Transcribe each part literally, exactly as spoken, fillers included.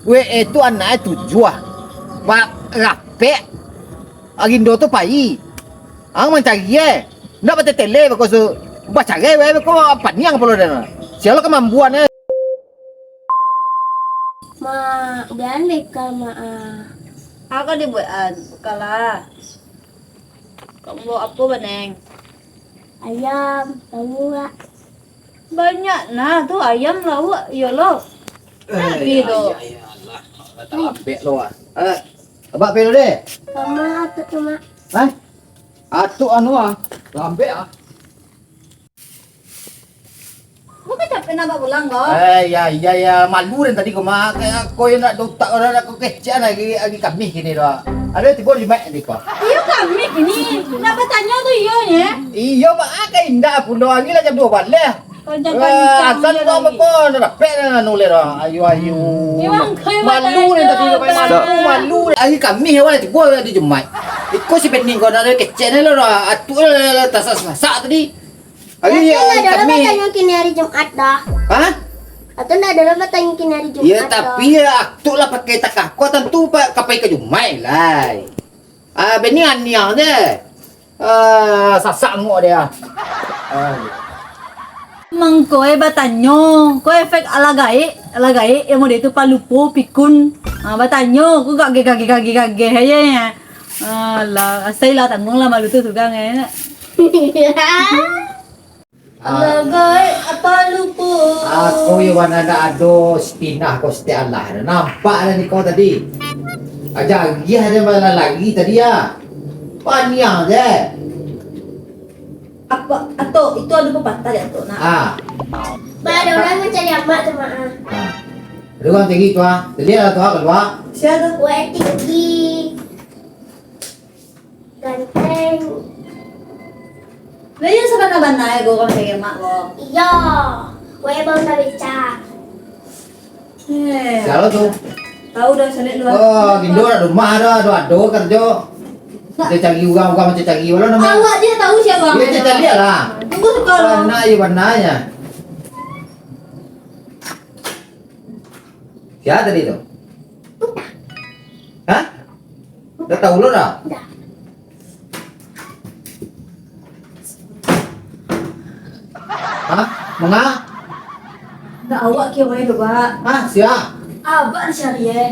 Weh, eh, tu anak eh tujuah. Ba-, rapek. Arindo tu pai. Ang mancari eh. Ndak batetele bako su-, bacarai weh bako paniang pulo den. Sia lo kamambuan eh. Mak, bia bekal, Mak, ah. Apo dibuekan? Bukanlah. Kau mau apo, Baneng? Ayam, lauak. Banyak nah tu ayam, lauak, yo lo. Eh, Nabi ya, tu. Ya, ya, lah. Lah talambek lo, ah. Eh, abak pelo deh. Mama, apa tu, Mak? Hah? Atuk anu, ah. Lambek, ah. Kau kan capek nak bapulang, kau? Eh, ya, ya, ya. Malu den tadi ko, Mak. Kayak kau yang nak dotak orang nak kau kecek lagi, lagi kami kini doh. Ada tibo di mic tadi ko. Iyo, kami kini. Nak batanyo tu iyo, nyo. Iyo, Mak. Ah, kayak indak pulo. Lagi lah jam duo baleh. Kau jangan Eh, kencang asal je kau lagi. Apa-apa, nak dapek nak nulis doh. Ayo, ayo. Memang kau yang Malu batanyo, ni tadi kau main malu, Mak. Malu. Hari Khamis awak nak tibo di Jumaik. Iko si Bening kau nak kecek ni lo doh. Atuk lah, lah, lah, tasak-sasak tadi. Ayo, Atau ya, nak dalam kami. Batanyo kini hari Jumaat dah. Hah? Atau nak dalam batanyo kini hari Jumaat Ya, dah. Tapi ya, atuk lah pakai takah. Kau tentu pa-, ka pai ka Jumaik lai. Ah, Bening aniang je. Ah, sasak ngok dia. Ah. Mangko eh batanyo, ko efek ala gaek, ala gaek yang model tu palupo pikun. Ah, batanyo, ko gageh, gageh, gageh, gageh aja ya. Alah, asai lah tangguang lah malu tu surang eh. Ah. Ala gaek apa lupo? Aku yo mana ndak ado sitinah ko siti alah. Nampak lah ni kau tadi. Aja agiah dia malah lari tadi ya. Paniang je. Apa, Atok, itu ada pepatah ya, Atok, nak? Ah. Ba, ada orang mencari amak tu, Mak, ah. Ah. Ada orang cari tu, ah. Cari lah tu, ah, keluar. Sia tu? Wak tinggi. Ganteng. Lah, iyo sabana-bana ya, gua orang cari amak, gua. Iyo. Wak bang dah becak. Eh. Siapa tu? Tahu dah, caliak lu, ah. Oh, Gindo dak rumah dah, ado, ado karajo. Kita cari urang, urang macam cari, walau nama. Awak je tahu siapa dia, orangnya. Caliak lah. Tunggu sekarang. Bana, iyo, bananyo. Siapa tadi tu? Hah? Dah tahu lo dah? Dah. Hah? Manga? Dah awak kira tu, Pak. Hah? Sia? Abak dicari, eh.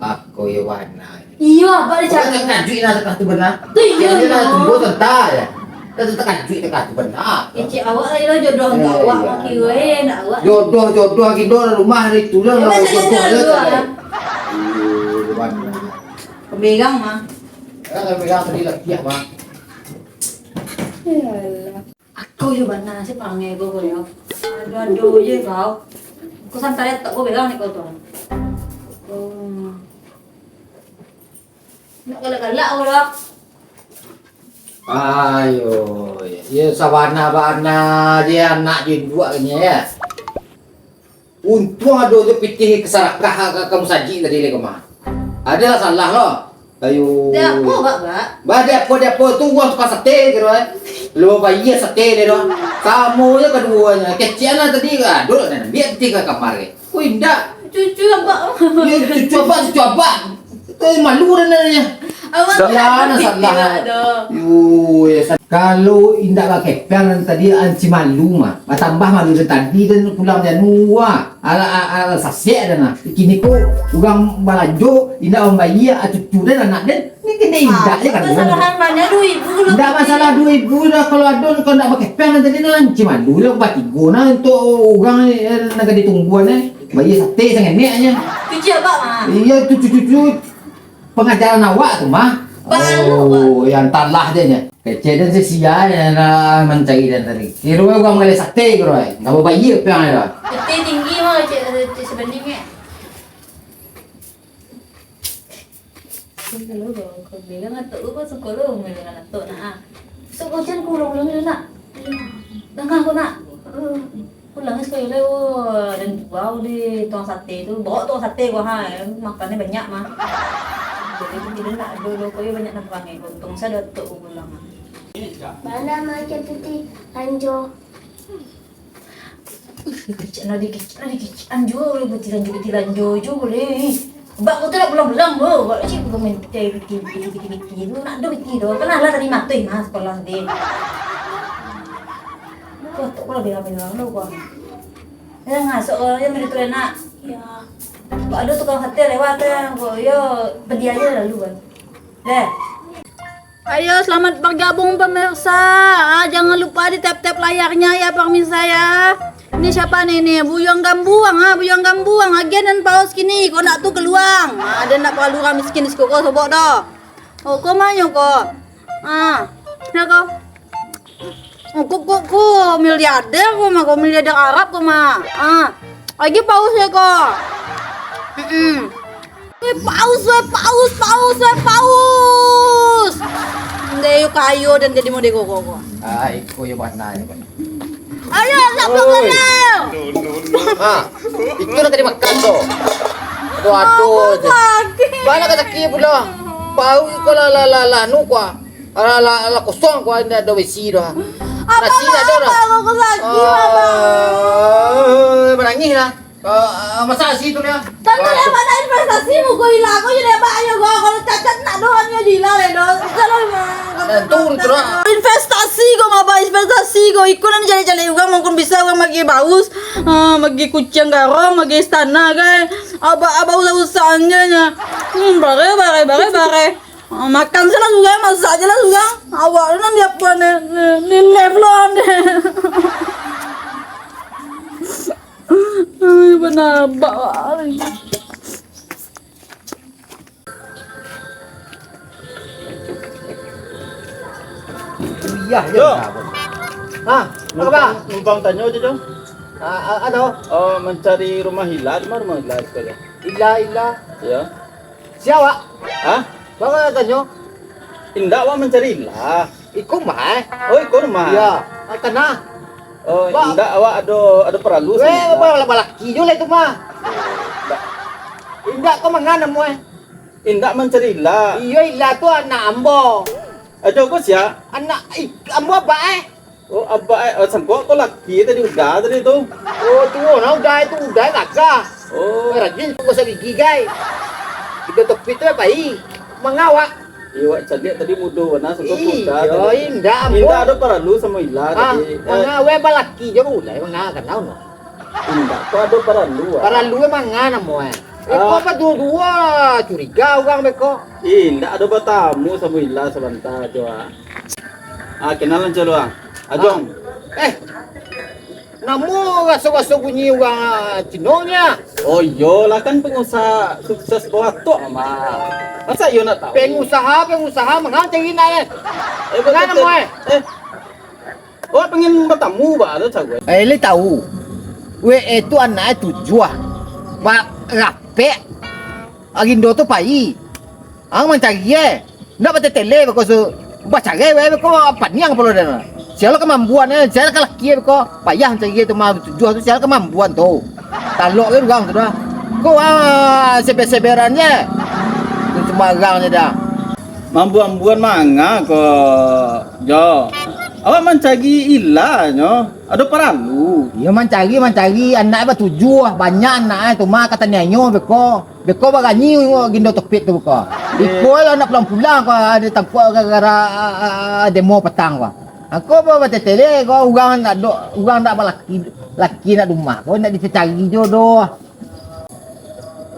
Ako yo bana. Iyo, abak dicari. Kau takajuik lah, takah tu bana. Tu iyo, Kau iyo. Tunggu sebentar ya. Kau takajuik, takah tu bana. Kecek awak lah, iyo, jodoh untuk awak, kira, eh, nak awak. Jodoh, jodoh, Gindo rumah hari tu lah, jodoh lah, ah. Iyo, bana. Pembegang mah. Kan pembegang tadi lagi, mah. Yalah. Ako yo bana, sia parangai ko, ko yo. Ado-ado je kau. Ko santai tak ko bilang ni kau tu. Hmm. Nak galak-galak ko lah. Ayo, yo sabana-bana je anak jo induak ni ya. Untuang ado tu pitih ka sarakah ka, ka musajik tadi lai kama. Adalah salah lo. Ayo. Dek apo, Bak, Bak? Bah, dek apo, dek apo tu uang tukang sate kiro, eh. Lo bayia sate dia doh. Samo je kaduonyo. Kecek lah tadi, aduh, nak ambiak pitih ka kamar ke. Ko indak. Cucu abak. Yo, cucu abak, cucu abak. Tu malu dah nanya. Awak Sa- tu Yo, nak salah. Pitih lah tu. Yo, ya, sa- Kalau indak bakepeng tadi, anci malu mah. Batambah malu dari tadi dan pulang janu, wah. Ala, ala, ala sasek dah nah. Kini ko urang balanjo, indak mambayia, ah, cucu dan anak dan. Ni kena indak je kan. Kesalahan mana duo ribu lo. Indak masalah duo ribu dah, kalau ado kau indak bakepeng tadi nah, anci malu lah batigo nah untuk urang, eh, nan ka ditungguan, eh. Bayia sate sangenek aja. Cucu abak mah. Iyo, tu cucu-cucu. Pangajaran awak tu mah. Baru, Oh, yang talah je nya. Kecek dan sia-sia je nak mancari dan tadi. Kiro urang manggaleh sate kiro ai. Ndak babayia piang ai dah. Sate tinggi mah, cek, cek sebening, eh. Kau bilang atuk kau, kau suko lo bilang atuk nak, ah. Sok kau jan kau ulang-ulang dulu nak. Danga kau nak. Pulang sakali lai, oh, dan jual di tukang sate tu. Bawa tukang sate gua, ha, makannyo banyak mah. Jadi tu tidak nak dulu, kau banyak nak panggil. Untung saya datuk pulang. Bana macam putih lanjo. Kecek lah, dikecek lah, dikecek anjo, boleh betilanjo, betilanjo jo boleh. Bak ko tu lah pulang-pulang, bro. Bak cik ko main piti, piti, piti, piti, piti tu. Nak do piti tu. Pernah lah tadi matuih mah sekolah tadi. Kau tak pula bilang-bilang lu, kau. Yang ngasok kau yang tu enak. Ya. Bak ada tukang sate lewat, eh. Kau, yo, beli aja lalu, kan. Deh. Ayo, selamat bergabung, pemirsa. Ah, jangan lupa di tap-tap layarnya ya, pemirsa ya. Ini siapa nih, nih? Buyuang Gambuang, ah, Buyuang Gambuang. Agian dan paus kini, kok nak tu keluang. Ah, dia nak palu urang miskin di siko ko sobok doh. Oh, ko manyo ko? Ah, na ko? Oh, ko, ko, ko miliarder ko mah, ko miliarder Arab ko mah. Ah, lagi paus ya ko. Mm-mm. Weh, paus, weh, paus, paus, weh, paus. Ndeh, yo kayo dan jadi mode koko ko. Ah, iko yo bana yo. Ayo, siapa Oi. Kenal? Ha, itu lah tadi makan tu. Aduh, aduh. Aku sakit. Bana ka sakit pulo. Paus iko lah, lah, lah, lah, nu kua. Alah, alah, alah, kosong kua, indak ado besi doh. Abang, nasi indak ado doh. Abang, aku sakit, Abang. Ah, manangih lah. Ah, ah, masa nasi tu dia? Tadi dah banyak investasi, muko hilang, kau jadi abang ayo, kau. Kalau cacat nak doh, hanya hilang, eh, doh. Kalau memang Eh, tu, tu lah. Investasi kau, abang, investasi kau. Iko nan jaleh-jaleh urang, mungkin bisa urang bagi baus. Ah, bagi kuciang garong, bagi istana, kan. Abang, abang usah-usah, anjanya. Hmm, bare, bare, bare, bare. Ah, makan se lah surang, masak se lah surang. Awak tu nan diapo ni? Ni, ni live lah ni. Ai, banabak lah. Iya, Yo. Ha, apa khabar? Numpang, numpang tanyo aja, Jong. Ah, ah, ado. Oh, mancari rumah Ila, di ma rumah Ila sakali? Ila, Ila. Yo. Sia awak? Hah? Baa tanyo? Indak, awak mancari Ila. Iko mah, eh? Oh, iko rumah? Iyo. Ah, kana? Oh, Ba- indak, awak ado, ado paralu Weh, sama Ila. Ba-, balaki jo lah itu mah. Indak, ko manga namo, eh? Indak mancari Ila. Iyo, Ila tu anak ambo. Ajo ko sia? Anak, ih, ambo abak, eh. Oh, abak, eh, oh, sangko ko laki tadi udah tadi tu. Oh, tu, nah, udah itu, udah gagah. Oh. Rajin tu gosok gigi, gai. Tigo topi tu, eh, pai. Manga awak. Iyo, awak caliak tadi mudo bana, sangko ko Ih, udah yo, tadi. Indak, ambo. Indak ado paralu samo Ila Ah, tadi. Eh. Manga awak balaki jo, udah, manga kanau no. Indak, ko ado paralu, ah. Paralu, eh, manga namo, eh. Eh, Ah. Ko apa duo-duo curiga urang beko? Indak, ado batamu samo Ila sabanta jo, ah. Ah, kenalan calo, ah. Ajong. Ah. Eh, namo raso-raso bunyi urang, ah, Cino ni, ah? Oh, iyo lah, kan pengusaha sukses bawatok, Mak. Masa iyo nak tahu? Pengusaha, pengusaha, manga cari nak, eh? Eh, betul, Manga namo, betul. Eh? Eh, awak pengen batamu, Mak, tu, cagu, eh. Eh, lai tahu. Weh, eh, tu anak, eh, tujuah. Ba-, rapek. Agindo tu pai. Ang mancari, eh. Ndak batetele beko su-, bacarai, weh, beko paniang pulo den. Sia lo ka mambuan, eh, sia lo ka laki, eh, beko. Payah mancari, eh, tu mah tujuah tu, sia lo ka mambuan tu. Talok, eh, urang tu dah. Ko, ah, seber-seberan je. Tu sumbarang je dah. Mambuan-buan manga ko, Jo. Awak mancari Ila nyo, ado paralu. Iyo mancari, mancari, anak batujuah, banyak anak, eh, tu mah ka taniayo beko. Beko barani Gindo Topik tu ko. Eh. Iko lah nak pulang-pulang ko, ado tangkuak gara-gara, ah, ah, ah, demo patang ko. Ako ba-, batetele ko, urang nak do, urang nak balaki, laki nak rumah ko, nak dicari jodoh.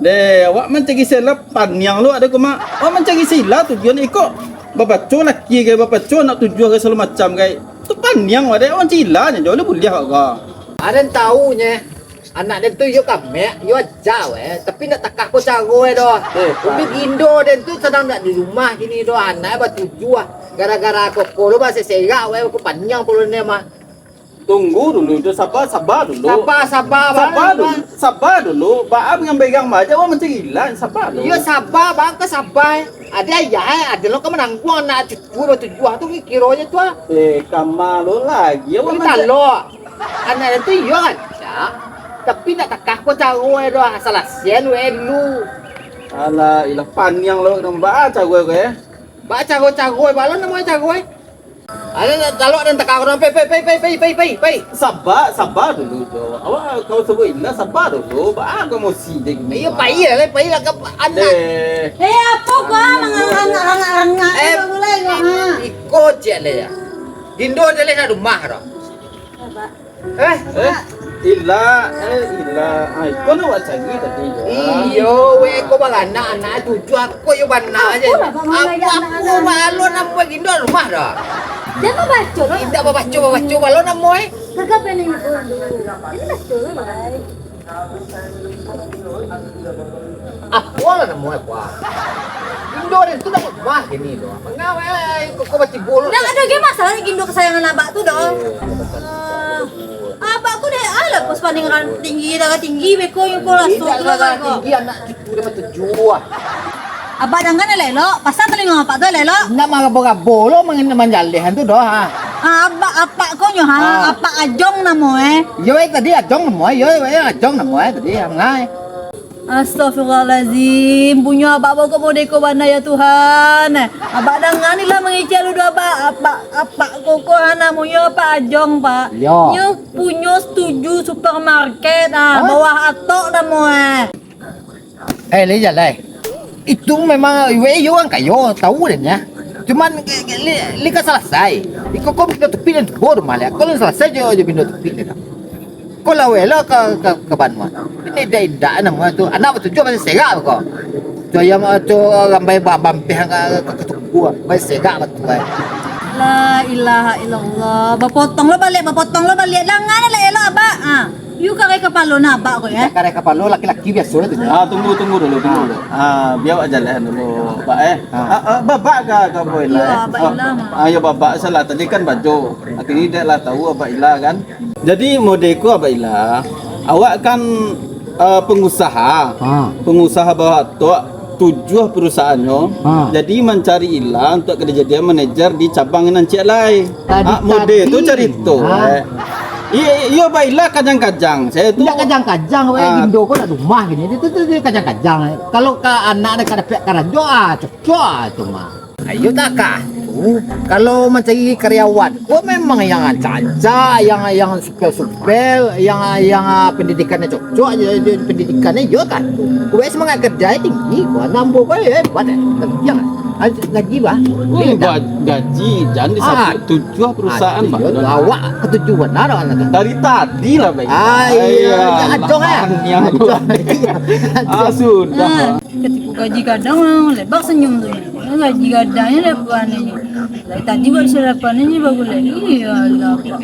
Deh, awak mancari sila paniang lo ado ko, Mak. Awak mancari sila tujuan iko. Bapaco laki ke, bapaco anak tujuah ke, sagalo macam ke. Tu paniang awak deh, awak mancari sila nyo, jauah lah buliah awak ko. Aden tahu nye. Anak den tu iyo kamek, iyo aja weh, tapi ndak takah ko caro e doh. Eh, Pak. Tapi gindo den tu sadang ndak di rumah kini doh, anak e batujuah. Gara-gara koko lo baserak-serak weh, ko paniang pulo ne mah. Tunggu dulu, Jo, saba, saba dulu. Saba, saba, Saba bang, dulu, bang. Saba dulu. Baa mangambaigang baja, awak mancari ilan, saba dulu. Iyo, saba, bang, ko saba. Ade ayah e, ade lo ka manangguang anak cucu batujuah tu, kiro je tu ah. Eh, kama lo lagi, awak Tapi mancari talok. Anak den tu iyo rancak, tapi ndak takah ko caro e doh, asal asian we dulu. Alah, ilah paniang lo, nang baa caro ko, eh? Baa caro-caro e, baa lo namo e caro e? Ada nak talok dan takar orang, pai, pai, pai. Saba, saba dulu, Jo. Awak kalau sabuik indak, saba dulu. Baa kau emosi dek ni? Iyo, pai lah, pai lah ka anak. Deh. Eh, apo kau mangarangak-rangak? Eh, iko ciek leh ya. Gindo je leh nak rumah dah. Eh? Eh? Ila, eh, Ila. Ah, iko nak awak cari tadi, Jo. Iyo, weh, ko baranak anak tujuah, ko yo bana je. Apo lah, Bang, apo, lagi apo, anak-anak? Balun apo Gindo rumah dah. Jangan babaco lah. Indak babaco, babaco, balun namo, eh. Kagak pening pun. Ini baco lah, Bang. Apo lah namo apo? Gindo den tu dah rumah kini tu. Mangawai koko batibo lu. Ndak ado ge masalah Gindo kesayangan abak tu doh. Eh, betul. Ah, abak ku deh, alah, pos paling tinggi, darah tinggi, beko yang kau rasa tu darah tinggi, anak cucu dia matujuah. Abak dangan elok-elok, pasang telinga abak tu elok-elok. Nak marabo-rabo lo manjalehan tu doh, ha. Ah, abak, apak ko nyo, ha, ah. Apak Ajong namo, eh. Yo, eh, tadi Ajong namo, eh. Yo, eh, Ajong namo, eh, tadi, Angai. Astagfirullahalazim, punyo abak bokok modeko bana ya Tuhan. Abak danga ni lah mangecek lu doh abak, apak, apak koko ha namonyo apak Ajong, Pak. Yo. Nyo punyo tujuah supermarket, ah, hah? Bawah atok namo, eh. Eh, lai jalai. Itu memang iwek iyo urang kayo, tau den nyo. Cuman, li, li, li ka salasai. Iko ko pindo tupi den tubo rumah liak. Ko lai salasai jo, jo pindo tupi den. Ko laweh lo ka, ka, ka banua. Ini indak-indak namo tu. Anak batujuah masih serak ko. Tu ayam tu rambai ba-, bampeh ka, ka, ka tuku. Masih serak batua. La ilaha illallah. Bapotong lo baliak, bapotong lo baliak. Jangan elok-elok, Abak. Ah. Yu karai kapalo nah, Abak ko, ya. Karai kapalo laki-laki biaso lah tu. Ah, tunggu, tunggu dulu, tunggu dulu. Ah, biar awak jalan dulu, Abak, eh. Ah. Ah, ah, babak ka, ka boy lah, eh. Abak Ila mah. Ah, yo babak salah. Tadi kan bajo. Kini dek lah tau Abak Ila kan. Jadi, modeko Abak Ila, awak kan, eh, pengusaha. Ha. Pengusaha bawah atok tujuah perusahaannyo. Ha. Jadi, mancari Ila untuk ka dijadian manajer di cabang nan ciek lai. Tadi, ah, mode tu tadi. Carito, ha. Eh. Iyo, iyo, Abak Ila kajang-kajang. Saya tu. Indak kajang-kajang, weh, ah. Gindo ko nak rumah gini. Itu tu, tu kajang-kajang. Kalau ka anak dah ka dapek karajo, ah, cocok ah tu mah. Ayo takah tu, kalau mancari karyawan, ko memang yang rancak-rancak, yang, yang supel-supel, yang, yang, ah, pendidikannyo cocok, jo, jo pendidikannyo iyo kan tu. Kuwek semangat kerja tinggi, ko nambo ko hebat, eh. Yang, ah, gaji bah. Wih, ga-, gaji jan di, ah, tujuah perusahaan, ah, tujuah, bah. Awak katuju bana awak tu. Dari tadi lah, Bang. Ah, iyo, ajong, eh. Ajong. Ah, sudah. Katiko gaji gadang, lebak sanyum tu. Gaji gadang ni lepas ni. Dari tadi buek sarapan ni bagulai. Iyolah, Pak.